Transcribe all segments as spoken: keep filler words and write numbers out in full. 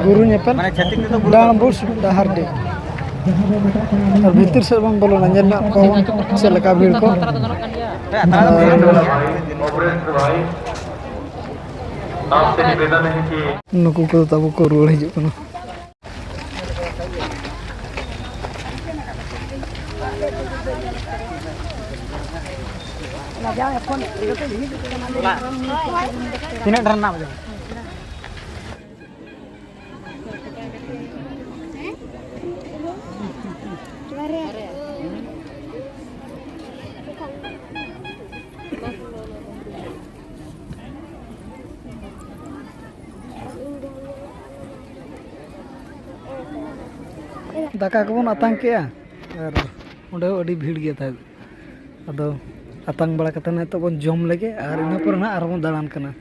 ᱜᱩᱨᱩ ᱧᱮᱯᱮᱞ ᱢᱟᱱᱮ ᱪᱷᱟᱹᱛᱤᱠ ᱛᱮᱫᱚ ᱜᱩᱨᱩ ᱰᱟᱸᱰᱵᱳᱥ ᱰᱟᱦᱟᱨᱰᱤ᱾ ᱟᱨ ᱵᱷᱤᱛᱤᱨ ᱥᱮᱫ ᱵᱚᱱ ᱵᱚᱞᱚᱱᱟ, ᱧᱮᱞ ᱧᱚᱜ ᱠᱚᱣᱟ ᱵᱚᱱ ᱪᱮᱫ ᱞᱮᱠᱟ ᱵᱷᱤᱲ ᱠᱚ᱾ ᱦᱮᱸ, ᱟᱛᱨᱟ ᱫᱚ ᱟᱨ ᱜᱩᱨᱩ᱾ ᱱᱩᱠᱩ ᱠᱚᱫᱚ ᱛᱟᱵᱚ ᱠᱚ ᱨᱩᱣᱟᱹᱲ ᱦᱤᱡᱩᱜ ᱠᱟᱱᱟ᱾ ᱛᱤᱱᱟᱹᱜ ᱰᱷᱮᱨ ᱢᱮᱱᱟᱜ ᱵᱚᱱᱟ? ᱫᱟᱠᱟ ᱠᱚᱵᱚᱱ ᱟᱛᱟᱝ ᱠᱮᱜᱼᱟ ᱟᱨ ᱚᱸᱰᱮ ᱦᱚᱸ ᱟᱹᱰᱤ ᱵᱷᱤᱲ ᱜᱮ ᱛᱟᱦᱮᱸᱫ᱾ ᱟᱫᱚ ᱟᱛᱟᱝ ᱵᱟᱲᱟ ᱠᱟᱛᱮ ᱱᱤᱛᱚᱜ ᱵᱚᱱ ᱡᱚᱢ ᱞᱮᱜᱮ ᱟᱨ ᱤᱱᱟᱹ ᱯᱚᱨᱮ ᱱᱟᱦᱟᱜ ᱟᱨᱦᱚᱸ ᱵᱚᱱ ᱫᱟᱬᱟᱱ ᱠᱟᱱᱟ᱾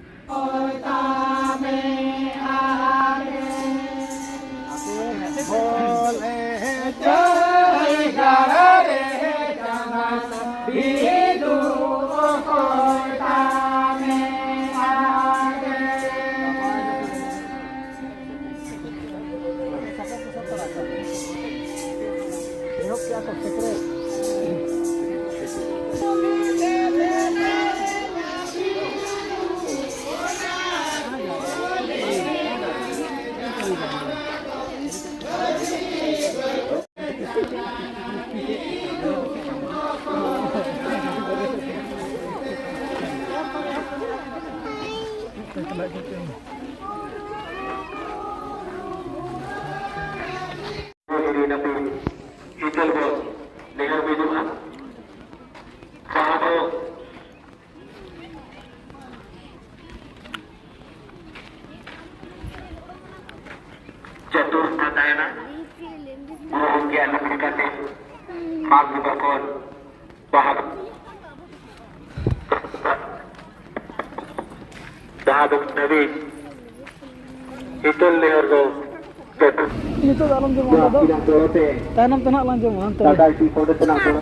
ᱦᱤᱛᱟᱹᱞ ᱵᱚᱱ ᱱᱮᱦᱚᱨ ᱢᱤᱫᱚᱜᱼᱟ᱾ ᱡᱟᱦᱟᱸ ᱫᱚ ᱪᱟᱹᱛᱩᱨᱛᱷ ᱛᱟᱦᱮᱱᱟ᱾ ᱜᱩᱨᱩ ᱜᱚᱢᱠᱮᱭᱟᱜ ᱞᱩᱠᱷᱩ ᱠᱟᱛᱮ ᱢᱟᱜᱽ ᱵᱚᱸᱜᱟ ᱠᱷᱚᱱ ᱵᱟᱦᱟ ᱡᱟᱦᱟᱸ ᱫᱚ ᱫᱷᱟᱹᱵᱤᱡ ᱦᱤᱛᱟᱹᱞ ᱱᱮᱦᱚᱨ ᱫᱚ ᱪᱟᱹᱛᱩᱨᱛᱷ ᱱᱤᱛᱚᱜ ᱫᱚ ᱟᱞᱚᱢ ᱡᱚᱢᱟ, ᱚᱱᱟ ᱫᱚ ᱵᱚᱞᱚᱛᱮ ᱛᱟᱭᱱᱚᱢ ᱛᱮ ᱱᱟᱦᱟᱜ ᱞᱟᱝ ᱡᱚᱢᱟ, ᱦᱟᱱᱛᱮ ᱨᱮ᱾ ᱴᱟᱴᱟ ᱥᱴᱤᱞ ᱯᱷᱟᱣᱩᱱᱰᱮᱥᱚᱱ ᱟᱜ ᱵᱚᱞᱚ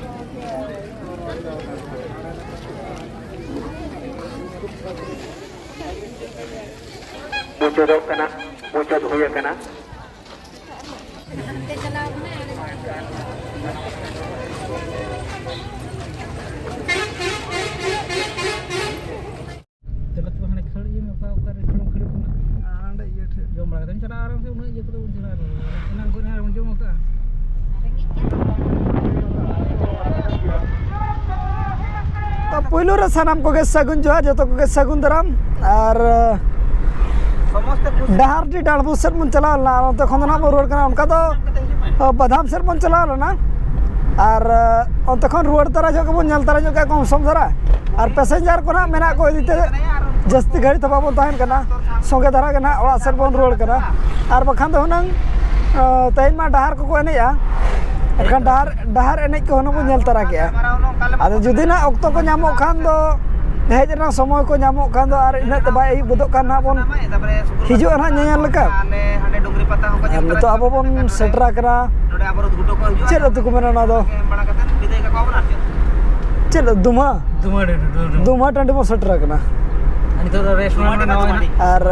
ᱢᱩᱪᱟᱹᱫᱚᱜ ᱠᱟᱱᱟ, ᱢᱩᱪᱟᱹᱫ ᱦᱩᱭ ᱟᱠᱟᱱᱟ᱾ ᱪᱟᱞᱟᱜ ᱛᱮ ᱦᱟᱸᱰᱮ ᱠᱷᱟᱹᱲ ᱤᱭᱟᱹ ᱢᱮ, ᱚᱠᱟ, ᱚᱠᱟ ᱨᱮ ᱠᱷᱟᱹᱲ, ᱠᱷᱟᱹᱲ ᱠᱟᱱᱟ? ᱦᱟᱸᱰᱮ ᱤᱭᱟᱹ ᱴᱷᱮᱱ᱾ ᱡᱚᱢ ᱵᱟᱲᱟ ᱠᱟᱛᱮᱢ ᱪᱟᱞᱟᱜᱼᱟ ᱟᱨᱟᱢ ᱥᱮ, ᱩᱱᱟᱹᱜ ᱤᱭᱟᱹ ᱠᱚᱫᱚ ᱵᱚᱱ ᱪᱟᱞᱟᱜᱼᱟ᱾ ᱮᱱᱟᱝ ᱠᱷᱚᱱ ᱦᱟᱸᱜ ᱵᱚᱱ ᱡᱚᱢ ᱟᱠᱟᱫᱼᱟ᱾ ᱛᱚ, ᱯᱩᱭᱞᱩ ᱨᱮ ᱥᱟᱱᱟᱢ ᱠᱚᱜᱮ ᱥᱟᱹᱜᱩᱱ ᱡᱚᱦᱟᱨ, ᱡᱚᱛᱚ ᱠᱚᱜᱮ ᱥᱟᱹᱜᱩᱱ ᱫᱟᱨᱟᱢ᱾ ᱟᱨ ᱰᱟᱦᱟᱨᱰᱤ ᱰᱟᱸᱰᱵᱳᱥ ᱥᱮᱫ ᱵᱚᱱ ᱪᱟᱞᱟᱣ ᱞᱮᱱᱟ, ᱟᱨ ᱚᱱᱛᱮ ᱠᱷᱚᱱ ᱫᱚ ᱱᱟᱦᱟᱜ ᱵᱚᱱ ᱨᱩᱣᱟᱹᱲ ᱠᱟᱱᱟ᱾ ᱚᱱᱠᱟ ᱫᱚ, ᱚ, ᱵᱟᱫᱷᱟᱢ ᱥᱮᱫ ᱵᱚᱱ ᱪᱟᱞᱟᱣ ᱞᱮᱱᱟ, ᱟᱨ, ᱚ, ᱚᱱᱛᱮ ᱠᱷᱚᱱ ᱨᱩᱣᱟᱹᱲ ᱛᱚᱨᱟ ᱡᱚᱦᱚᱜ ᱜᱮᱵᱚᱱ ᱧᱮᱞ ᱛᱚᱨᱟ ᱧᱚᱜ ᱠᱮᱫ ᱠᱚᱢ ᱥᱚᱢ ᱫᱷᱟᱨᱟ, ᱟᱨ passenger ᱠᱚ ᱱᱟᱦᱟᱜ ᱢᱮᱱᱟᱜ ᱠᱚ ᱤᱫᱤ ᱛᱮ ᱡᱟᱹᱥᱛᱤ ᱜᱷᱟᱹᱲᱤᱡ ᱫᱚ ᱵᱟᱵᱚᱱ ᱛᱟᱦᱮᱱ ᱠᱟᱱᱟ, ᱥᱚᱸᱜᱮ ᱫᱷᱟᱨᱟ ᱜᱮ ᱱᱟᱦᱟᱜ ᱚᱲᱟᱜ ᱥᱮᱫ ᱵᱚᱱ ᱨᱩᱣᱟᱹᱲ ᱠᱟᱱᱟ᱾ ᱟᱨ ᱵᱟᱠᱷᱟᱱ ᱫᱚ ᱦᱩᱱᱟᱹᱝ, ᱚ, ᱛᱮᱦᱮᱧ ᱢᱟ ᱰᱟᱦᱟᱨ ᱠᱚᱠᱚ ᱮᱱᱮᱡᱼᱟ, ᱮᱱᱠᱷᱟᱱ ᱰᱟᱦᱟᱨ, ᱰᱟᱦᱟᱨ ᱮᱱᱮᱡ ᱠᱚ ᱦᱩᱱᱟᱹᱝ ᱵᱚᱱ ᱧᱮᱞ ᱛᱚᱨᱟ ᱠᱮᱜᱼᱟ᱾ ᱟᱫᱚ ᱡᱩᱫᱤ ᱱᱟᱦᱟᱜ ᱚᱠᱛᱚ ᱠᱚ ᱧᱟᱢᱚᱜ ᱠᱷᱟᱱ ᱫᱚ, ᱦᱮᱡ ᱨᱮᱱᱟᱜ ᱥᱚᱢᱚᱭ ᱠᱚ ᱧᱟᱢᱚᱜ ᱠᱷᱟᱱ ᱫᱚ, ᱟᱨ ᱤᱱᱟᱹᱜ ᱛᱮ ᱵᱟᱭ ᱟᱹᱭᱩᱵ ᱜᱚᱫᱚᱜ ᱠᱷᱟᱱ ᱱᱟᱦᱟᱜ ᱵᱚᱱ ᱦᱤᱡᱩᱜᱼᱟ ᱱᱟᱦᱟᱜ ᱧᱮᱧᱮᱞ ᱞᱮᱠᱟ᱾ ᱟᱨ ᱱᱤᱛᱚᱜ ᱟᱵᱚ ᱵᱚᱱ ᱥᱮᱴᱮᱨ ᱟᱠᱟᱱᱟ, ᱪᱮᱫ ᱟᱹᱛᱩ ᱠᱚ ᱢᱮᱱᱟ ᱚᱱᱟ ᱫᱚ? ᱪᱮᱫ ᱫᱩᱢᱟ? ᱫᱩᱢᱟ ᱴᱟᱺᱰᱤ, ᱫᱩᱢᱟ ᱴᱟᱺᱰᱤ᱾ ᱫᱩᱢᱟ ᱴᱟᱺᱰᱤ ᱵᱚᱱ ᱥᱮᱴᱮᱨ ᱟᱠᱟᱱᱟ᱾ ᱟᱨ ᱱᱤᱛᱚᱜ ᱫᱚ restaurant ᱨᱮ ᱱᱟᱣᱟ ᱱᱟᱜ ᱟᱨ,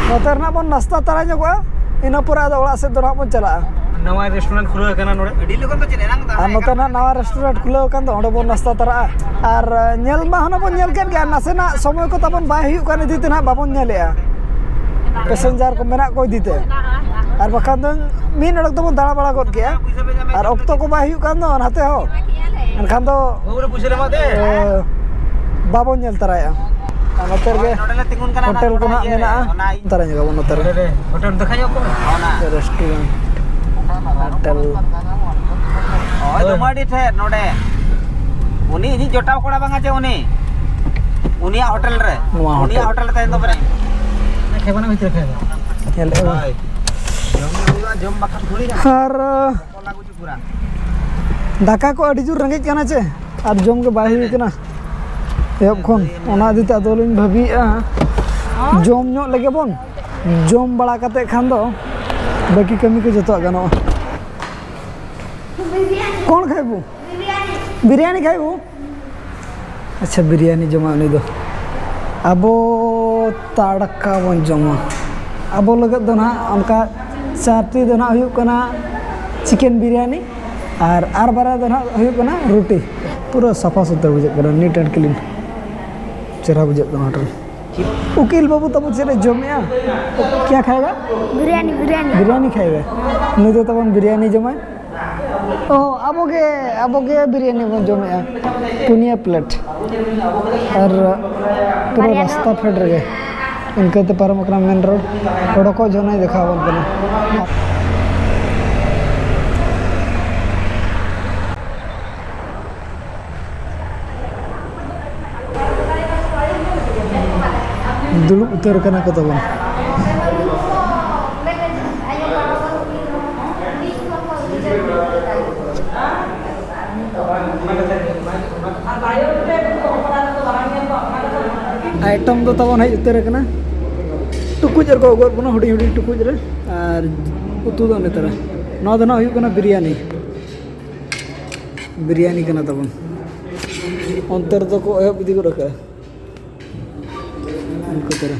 ᱱᱚᱛᱮ ᱨᱮᱱᱟᱜ ᱵᱚᱱ ᱱᱟᱥᱛᱟ ᱛᱟᱨᱟ ᱧᱚᱜᱚᱜᱼᱟ, ᱤᱱᱟᱹ ᱯᱚᱨᱮ ᱟᱫᱚ ᱚᱲᱟᱜ ᱥᱮᱫ ᱫᱚ ᱱᱟᱦᱟᱜ ᱵᱚᱱ ᱪᱟᱞᱟᱜᱼᱟ᱾ ᱱᱟᱣᱟ restaurant ᱠᱷᱩᱞᱟᱹᱣ ᱟᱠᱟᱱᱟ ᱱᱚᱰᱮ᱾ ᱟᱹᱰᱤ ᱞᱚᱜᱚᱱ ᱫᱚ ᱪᱮᱫ ᱮᱱᱟᱝ ᱫᱚ ᱟᱨ ᱱᱚᱛᱮ ᱱᱟᱦᱟᱜ ᱱᱟᱣᱟ restaurant ᱠᱷᱩᱞᱟᱹᱣ ᱟᱠᱟᱱ ᱫᱚ, ᱚᱸᱰᱮ ᱵᱚᱱ ᱱᱟᱥᱛᱟ ᱛᱟᱨᱟᱜᱼᱟ᱾ ᱟᱨ, ᱧᱮᱞ ᱢᱟ ᱦᱩᱱᱟᱹᱝ ᱵᱚᱱ ᱧᱮᱞ ᱠᱮᱫ ᱜᱮᱭᱟ, ᱱᱟᱥᱮᱱᱟᱜ ᱥᱚᱢᱚᱭ ᱠᱚ ᱛᱟᱵᱚᱱ ᱵᱟᱭ ᱦᱩᱭᱩᱜ ᱠᱟᱱ ᱤᱫᱤ ᱛᱮ ᱱᱟᱦᱟᱜ ᱵᱟᱵᱚᱱ ᱧᱮᱞᱮᱜᱼᱟ᱾ Passenger ᱠᱚ ᱢᱮᱱᱟᱜ ᱠᱚ ᱤᱫᱤ ᱛᱮ, ᱟᱨ ᱵᱟᱠᱷᱟᱱ ᱫᱚ ᱢᱤᱫ ᱚᱰᱚᱠ ᱛᱮᱵᱚᱱ ᱫᱟᱬᱟ ᱵᱟᱲᱟ ᱜᱚᱫ ᱠᱮᱜᱼᱟ, ᱟᱨ ᱚᱠᱛᱚ ᱠᱚ ᱵᱟᱭ ᱦᱩᱭᱩᱜ ᱠᱟᱱ ᱫᱚ ᱚᱱᱟᱛᱮ ᱦᱚᱸ, ᱮᱱᱠᱷᱟᱱ ᱫᱚ, ᱵᱟᱹᱵᱩ ᱨᱮ ᱯᱩᱭᱥᱟᱹ ᱞᱮ ᱮᱢᱟᱜ ᱛᱮ? ᱮ, ᱵᱟᱵᱚᱱ ᱧᱮᱞ ᱛᱟᱨᱟᱭᱟ᱾ ᱟᱨ ᱱᱚᱛᱮ ᱨᱮᱜᱮ ᱦᱳᱭ, ᱱᱚᱰᱮ ᱞᱮ ᱛᱤᱸᱜᱩᱱ ᱠᱟᱱᱟ ᱦᱳᱴᱮᱞ ᱱᱟᱜ, ᱠᱚ ᱚᱱᱟ ᱱᱟᱜ ᱤᱭᱟᱹ ᱨᱮ, ᱢᱮᱱᱟᱜᱼᱟ᱾ ᱚᱱᱟ ᱛᱟᱨᱟ ᱧᱚᱜ ᱟᱵᱚᱱ ᱱᱚᱛᱮ ᱨᱮ᱾ ᱱᱚᱰᱮ ᱨᱮ ᱦᱳᱴᱮᱞ ᱫᱮᱠᱷᱟᱣ ᱧᱚᱜ ᱠᱚ᱾ ᱚᱱᱟ ᱨᱮᱥᱴᱩᱨᱮᱱᱴ, ᱦᱳᱴᱮᱞ᱾ ᱦᱳᱭ, ᱦᱳᱭ᱾ ᱫᱩᱢᱟᱹᱰᱤ ᱴᱷᱮᱱ ᱱᱚᱰᱮ᱾ ᱩᱱᱤ ᱤᱧᱤᱡ ᱡᱚᱴᱟᱣ ᱠᱚᱲᱟ ᱵᱟᱝᱟ ᱪᱮ ᱩᱱᱤ? ᱩᱱᱤᱭᱟᱜ ᱦᱳᱴᱮᱞ ᱨᱮ᱾ ᱱᱚᱣᱟ ᱩᱱᱤᱭᱟᱜ ᱦᱳᱴᱮᱞ᱾ ᱦᱳᱴᱮᱞ ᱨᱮ ᱛᱟᱦᱮᱱ ᱫᱚ ᱯᱮᱨᱮᱡ᱾ ᱠᱷᱮᱵᱟᱱᱟ ᱵᱷᱤᱛᱨᱤ ᱨᱮ ᱠᱷᱮᱵᱟᱱᱟ᱾ ᱧᱮᱞ ᱮᱫ ᱟᱵᱚᱱ᱾ ᱦᱳᱭ᱾ ᱡᱚᱢ ᱧᱩ ᱦᱩᱭᱩᱜᱼᱟ, ᱡᱚᱢ ᱵᱟᱠᱷᱟᱱ ᱛᱷᱚᱲᱤ ᱜᱟᱱᱚᱜᱼᱟ᱾ ᱟᱨ ᱠᱚᱞᱟ ᱠᱚ ᱪᱩᱯᱩᱨᱟ᱾ ᱫᱟᱠᱟ ᱠᱚ ᱟᱹᱰᱤ ᱡᱳᱨ ᱨᱮᱸᱜᱮᱡ ᱠᱟᱱᱟ ᱪᱮ, ᱟᱨ ᱡᱚᱢ ᱜᱮ ᱵᱟᱭ ᱦᱩᱭ ᱠᱟᱱᱟ ᱮᱦᱚᱵ ᱠᱷᱚᱱ᱾ ᱚᱱᱟ ᱤᱫᱤ ᱛᱮ ᱟᱫᱚ ᱞᱤᱧ ᱵᱷᱟᱹᱵᱤᱭᱮᱫᱼᱟ, ᱡᱚᱢ ᱧᱚᱜ ᱞᱮᱜᱮ ᱵᱚᱱ, ᱡᱚᱢ ᱵᱟᱲᱟ ᱠᱟᱛᱮ ᱠᱷᱟᱱ ᱫᱚ ᱵᱟᱹᱠᱤ ᱠᱟᱹᱢᱤ ᱠᱚ ᱡᱚᱛᱚᱣᱟᱜ ᱜᱟᱱᱚᱜᱼᱟ᱾ ᱠᱚᱱ ᱠᱷᱟᱭᱵᱩ? ᱵᱤᱨᱭᱟᱱᱤ ᱠᱷᱟᱭᱵᱩ? ᱟᱪᱪᱷᱟ, ᱵᱤᱨᱭᱟᱱᱤ ᱡᱚᱢᱟ ᱩᱱᱤ ᱫᱚ᱾ ᱟᱵᱚ ᱛᱟᱲᱠᱟ ᱵᱚᱱ ᱡᱚᱢᱟ᱾ ᱟᱵᱚ ᱞᱟᱹᱜᱤᱫ ᱫᱚ ᱱᱟᱦᱟᱜ ᱚᱱᱠᱟ ᱪᱟᱨᱴᱤ ᱫᱚ ᱱᱟᱦᱟᱜ ᱦᱩᱭᱩᱜ ᱠᱟᱱᱟ ᱪᱤᱠᱮᱱ ᱵᱤᱨᱭᱟᱱᱤ, ᱟᱨ ᱟᱨ ᱵᱟᱨᱭᱟ ᱫᱚ ᱱᱟᱦᱟᱜ ᱦᱩᱭᱩᱜ ᱠᱟᱱᱟ ᱨᱩᱴᱤ᱾ ᱯᱩᱨᱟᱹ ᱥᱟᱯᱷᱟ ᱥᱩᱛᱟᱹᱨ ᱵᱩᱡᱷᱟᱹᱜ ᱠᱟᱱᱟ, neat and clean᱾ ᱪᱮᱦᱨᱟ ᱵᱩᱡᱷᱟᱹᱜ ᱠᱟᱱᱟ ᱦᱳᱴᱮᱞ᱾ ᱩᱠᱤᱞ ᱵᱟᱹᱵᱩ ᱛᱟᱵᱚ ᱪᱮᱫ ᱮ ᱡᱚᱢᱮᱜᱼᱟ? ᱠᱭᱟ ᱠᱷᱟᱭᱮᱜᱟ? ᱵᱤᱨᱭᱟᱱᱤ, ᱵᱤᱨᱭᱟᱱᱤ᱾ ᱵᱤᱨᱭᱟᱱᱤ ᱠᱷᱟᱭᱮᱜᱟ? ᱱᱩᱭ ᱫᱚ ᱛᱟᱵᱚᱱ ᱵᱤᱨᱭᱟᱱᱤ ᱡᱚᱢᱟᱭ᱾ ᱚ, ᱟᱵᱚ ᱜᱮ, ᱟᱵᱚ ᱜᱮ ᱵᱤᱨᱭᱟᱱᱤ ᱵᱚᱱ ᱡᱚᱢᱮᱜᱼᱟ᱾ ᱯᱩᱱᱭᱟᱹ ᱯᱞᱮᱴ᱾ ᱟᱨ ᱯᱩᱨᱟᱹ ᱵᱟᱨᱭᱟ ᱫᱚ ᱨᱟᱥᱛᱟ ᱯᱷᱮᱰ ᱨᱮᱜᱮ ᱤᱱᱠᱟᱹᱛᱮ ᱯᱟᱨᱚᱢ ᱟᱠᱟᱱᱟ ᱢᱮᱱ ᱨᱳᱰ᱾ ᱦᱚᱲ ᱠᱚ ᱡᱚᱱᱟᱭ ᱫᱮᱠᱷᱟᱣ ᱟᱵᱚᱱ ᱠᱟᱱᱟ᱾ ᱫᱩᱲᱩᱵ ᱩᱛᱟᱹᱨ ᱠᱟᱱᱟ ᱠᱚ ᱛᱟᱵᱚᱱ᱾ ᱟᱭᱴᱮᱢ ᱫᱚ ᱛᱟᱵᱚᱱ ᱦᱮᱡ ᱩᱛᱟᱹᱨ ᱟᱠᱟᱱᱟ᱾ ᱴᱩᱠᱩᱡ ᱨᱮᱠᱚ ᱟᱹᱜᱩᱣᱟᱫ ᱵᱚᱱᱟ, ᱦᱩᱰᱤᱧ ᱦᱩᱰᱤᱧ ᱴᱩᱠᱩᱡ ᱨᱮ᱾ ᱟᱨ ᱩᱛᱩ ᱫᱚ ᱚᱱᱮ ᱛᱟᱨᱟ᱾ ᱱᱚᱣᱟ ᱫᱚ ᱱᱟᱜ ᱦᱩᱭᱩᱜ ᱠᱟᱱᱟ ᱵᱤᱨᱭᱟᱱᱤ᱾ ᱵᱤᱨᱭᱟᱱᱤ ᱠᱟᱱᱟ ᱛᱟᱵᱚᱱ᱾ ᱚᱱᱛᱮ ᱨᱮᱫᱚ ᱠᱚ ᱮᱦᱚᱵ ᱤᱫᱤ ᱜᱚᱫ ᱟᱠᱟᱫᱟ᱾ ᱩᱱᱠᱩ ᱛᱟᱨᱟ᱾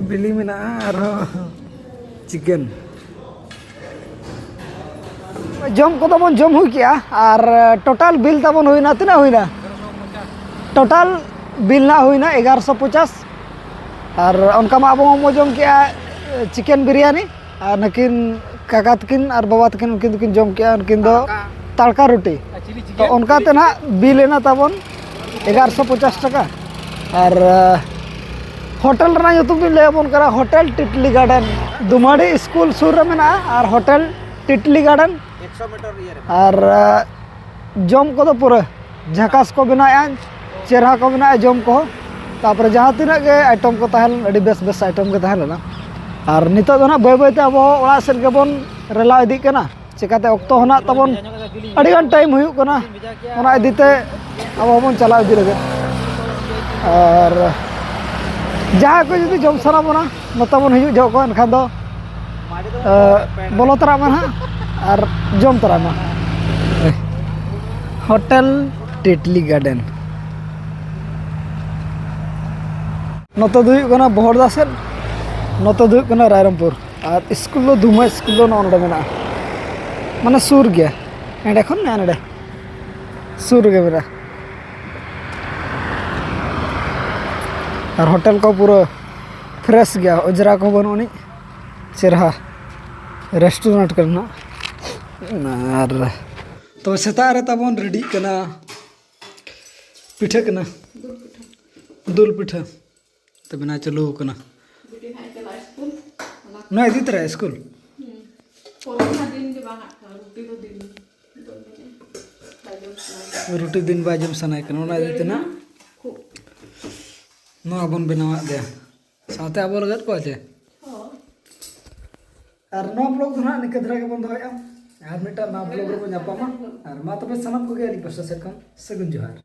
ᱵᱤᱞᱤ ᱢᱮᱱᱟᱜᱼᱟ, ᱟᱨᱦᱚᱸ ᱪᱤᱠᱮᱱ᱾ ᱡᱚᱢ ᱠᱚᱫᱚ ᱵᱚᱱ ᱡᱚᱢ ᱦᱩᱭ ᱠᱮᱜᱼᱟ, ᱟᱨ ᱴᱳᱴᱟᱞ ᱵᱤᱞ ᱛᱟᱵᱚᱱ ᱦᱩᱭᱱᱟ, ᱛᱤᱱᱟᱹᱜ ᱦᱩᱭᱱᱟ? ᱴᱳᱴᱟᱞ ᱵᱤᱞ ᱱᱟᱜ ᱦᱩᱭᱱᱟ ᱮᱜᱟᱨᱚᱥᱚ ᱯᱚᱪᱟᱥ᱾ ᱟᱨ ᱚᱱᱠᱟ ᱢᱟ ᱟᱵᱚ ᱢᱟᱵᱚ ᱡᱚᱢ ᱠᱮᱜᱼᱟ ᱪᱤᱠᱮᱱ ᱵᱤᱨᱭᱟᱱᱤ, ᱟᱨ ᱱᱩᱠᱤᱱ ᱠᱟᱠᱟ ᱛᱟᱹᱠᱤᱱ ᱟᱨ ᱵᱟᱵᱟ ᱛᱟᱹᱠᱤᱱ, ᱩᱱᱠᱤᱱ ᱫᱚᱠᱤᱱ ᱡᱚᱢ ᱠᱮᱜᱼᱟ ᱩᱱᱠᱤᱱ ᱫᱚ ᱛᱟᱲᱠᱟ ᱨᱩᱴᱤ᱾ ᱛᱚ ᱚᱱᱠᱟᱛᱮ ᱱᱟᱜ ᱵᱤᱞ ᱮᱱᱟ ᱛᱟᱵᱚᱱ ᱮᱜᱟᱨᱚᱥᱚ ᱯᱚᱪᱟᱥ ᱴᱟᱠᱟ᱾ ᱟᱨ ᱦᱳᱴᱮᱞ ᱨᱮᱱᱟᱜ ᱧᱩᱛᱩᱢ ᱫᱚᱧ ᱞᱟᱹᱭ ᱟᱵᱚᱱ ᱠᱟᱱᱟ, ᱦᱳᱴᱮᱞ ᱴᱤᱴᱞᱤ ᱜᱟᱨᱰᱮᱱ, ᱫᱩᱢᱟᱰᱤ ᱥᱠᱩᱞ ᱥᱩᱨ ᱨᱮ ᱢᱮᱱᱟᱜᱼᱟ᱾ ᱟᱨ ᱦᱳᱴᱮᱞ ᱴᱤᱴᱞᱤ ᱜᱟᱨᱰᱮᱱ, ᱟᱨ ᱡᱚᱢ ᱠᱚᱫᱚ ᱯᱩᱨᱟᱹ ᱡᱷᱟᱠᱟᱥ ᱠᱚ ᱵᱮᱱᱟᱣᱮᱫᱼᱟ, ᱪᱮᱦᱨᱟ ᱠᱚ ᱵᱮᱱᱟᱣᱮᱫᱼᱟ ᱡᱚᱢ ᱠᱚᱦᱚᱸ᱾ ᱛᱟᱨᱯᱚᱨᱮ ᱡᱟᱦᱟᱸ ᱛᱤᱱᱟᱹᱜ ᱜᱮ ᱟᱭᱴᱮᱢ ᱠᱚ ᱛᱟᱦᱮᱸ ᱞᱮᱱᱟ, ᱟᱹᱰᱤ ᱵᱮᱥ ᱵᱮᱥ ᱟᱭᱴᱮᱢ ᱜᱮ ᱛᱟᱦᱮᱸ ᱞᱮᱱᱟ᱾ ᱟᱨ ᱱᱤᱛᱚᱜ ᱫᱚ ᱱᱟᱜ ᱵᱟᱹᱭ ᱵᱟᱹᱭᱛᱮ ᱟᱵᱚ ᱦᱚᱸ ᱚᱲᱟᱜ ᱥᱮᱫ ᱜᱮᱵᱚᱱ ᱨᱮᱞᱟᱣ ᱤᱫᱤᱜ ᱠᱟᱱᱟ᱾ ᱪᱮᱠᱟᱛᱮ ᱚᱠᱛᱚ ᱦᱚᱸ ᱱᱟᱜ ᱛᱟᱵᱚᱱ ᱟᱹᱰᱤᱜᱟᱱ ᱴᱟᱭᱤᱢ ᱦᱩᱭᱩᱜ ᱠᱟᱱᱟ, ᱚᱱᱟ ᱤᱫᱤᱛᱮ ᱟᱵᱚ ᱦᱚᱸᱵᱚᱱ ᱪᱟᱞᱟᱣ ᱤᱫᱤ ᱞᱟᱹᱜᱤᱫ᱾ ᱟᱨ ᱡᱟᱦᱟᱸᱭ ᱠᱚ ᱡᱩᱫᱤ ᱡᱚᱢ ᱥᱟᱱᱟ ᱵᱚᱱᱟ, ᱱᱚᱛᱮ ᱵᱚᱱ ᱦᱤᱡᱩᱜ ᱡᱚᱦᱚᱜ ᱠᱚ, ᱮᱱᱠᱷᱟᱱ ᱫᱚ ᱵᱚᱞᱚ ᱛᱚᱨᱟᱜ ᱢᱟ ᱱᱟᱦᱟᱜ ᱟᱨ ᱡᱚᱢ ᱛᱚᱨᱟᱭ ᱢᱟ᱾ Hotel Titli garden. ᱱᱚᱛᱮ ᱫᱚ ᱦᱩᱭᱩᱜ ᱠᱟᱱᱟ ᱵᱚᱦᱚᱲᱫᱟ ᱥᱮᱫ, ᱱᱚᱛᱮ ᱫᱚ ᱦᱩᱭᱩᱜ ᱠᱟᱱᱟ ᱨᱟᱭᱨᱚᱝᱯᱩᱨ᱾ ᱟᱨ ᱥᱠᱩᱞ ᱫᱚ ᱫᱷᱩᱢᱟᱹ ᱥᱠᱩᱞ ᱫᱚ ᱱᱚᱜᱼᱚ ᱱᱚᱰᱮ ᱢᱮᱱᱟᱜᱼᱟ, ᱢᱟᱱᱮ ᱥᱩᱨ ᱜᱮᱭᱟ, ᱮᱸᱰᱮ ᱠᱷᱚᱱ ᱱᱮ ᱱᱚᱰᱮ ᱥᱩᱨ ᱨᱮᱜᱮ ᱢᱮᱱᱟᱜᱼᱟ᱾ ᱟᱨ ᱦᱳᱴᱮᱞ ᱠᱚ ᱯᱩᱨᱟᱹ ᱯᱷᱨᱮᱥ ᱜᱮᱭᱟ, ᱚᱡᱽᱨᱟ ᱠᱚ ᱵᱟᱹᱱᱩᱜ ᱟᱹᱱᱤᱡ, ᱪᱮᱨᱦᱟ ᱨᱮᱥᱴᱩᱨᱮᱱᱴ ᱠᱟᱱᱟ᱾ ᱟᱨ ᱛᱚᱵᱮ ᱥᱮᱛᱟᱜ ᱨᱮ ᱛᱟᱵᱚᱱ ᱨᱮᱰᱤᱜ ᱠᱟᱱᱟ, ᱯᱤᱴᱷᱟᱹ ᱠᱟᱱᱟ, ᱫᱩᱞ ᱯᱤᱴᱷᱟᱹ᱾ ᱛᱚ ᱵᱮᱱᱟᱣ ᱪᱟᱹᱞᱩ ᱠᱟᱱᱟ᱾ ᱵᱤᱴᱤ ᱦᱟᱸᱜ ᱪᱟᱞᱟᱜ ᱥᱠᱩᱞ, ᱚᱱᱟ ᱱᱚᱣᱟ ᱤᱫᱤ ᱛᱚᱨᱟᱭᱟ ᱥᱠᱩᱞ? ᱦᱩᱸ᱾ ᱯᱚᱨᱚᱴᱟ ᱫᱤᱱ ᱜᱮ ᱵᱟᱝ ᱦᱟᱸᱜ ᱠᱷᱟᱱ, ᱨᱩᱴᱤ ᱫᱚ ᱫᱤᱱ᱾ ᱵᱟᱭ ᱡᱚᱢ ᱥᱟᱱᱟᱭᱮ ᱠᱟᱱᱟ᱾ ᱨᱩᱴᱤ ᱫᱤᱱ ᱵᱟᱭ ᱡᱚᱢ ᱥᱟᱱᱟᱭᱮ ᱠᱟᱱᱟ, ᱚᱱᱟ ᱤᱫᱤ ᱛᱮ ᱱᱟᱜ ᱠᱷᱩᱵ ᱱᱚᱣᱟ ᱵᱚᱱ ᱵᱮᱱᱟᱣᱟᱫ ᱜᱮᱭᱟ᱾ ᱥᱟᱶᱛᱮ ᱟᱵᱚ ᱞᱟᱹᱜᱤᱫ ᱠᱚ ᱪᱮ? ᱦᱳᱭ᱾ ᱟᱨ ᱱᱚᱣᱟ ᱵᱞᱚᱜ ᱫᱚ ᱱᱟᱜ ᱱᱤᱝᱠᱟᱹ ᱫᱷᱟᱨᱟ ᱜᱮᱵᱚᱱ ᱫᱚᱦᱚᱭᱟ᱾ ᱟᱨ ᱢᱤᱫᱴᱟᱝ ᱱᱟᱣᱟ ᱵᱞᱚᱜ ᱨᱮᱵᱚᱱ ᱧᱟᱯᱟᱢᱟ᱾ ᱟᱨ ᱢᱟ ᱛᱚᱵᱮ ᱥᱟᱱᱟᱢ ᱠᱚᱜᱮ ᱟᱹᱞᱤᱧ ᱯᱟᱥᱴᱟ ᱥᱮᱫ ᱠᱷᱚᱱ ᱥᱟᱹᱜᱩᱱ ᱡᱚᱦᱟᱨ᱾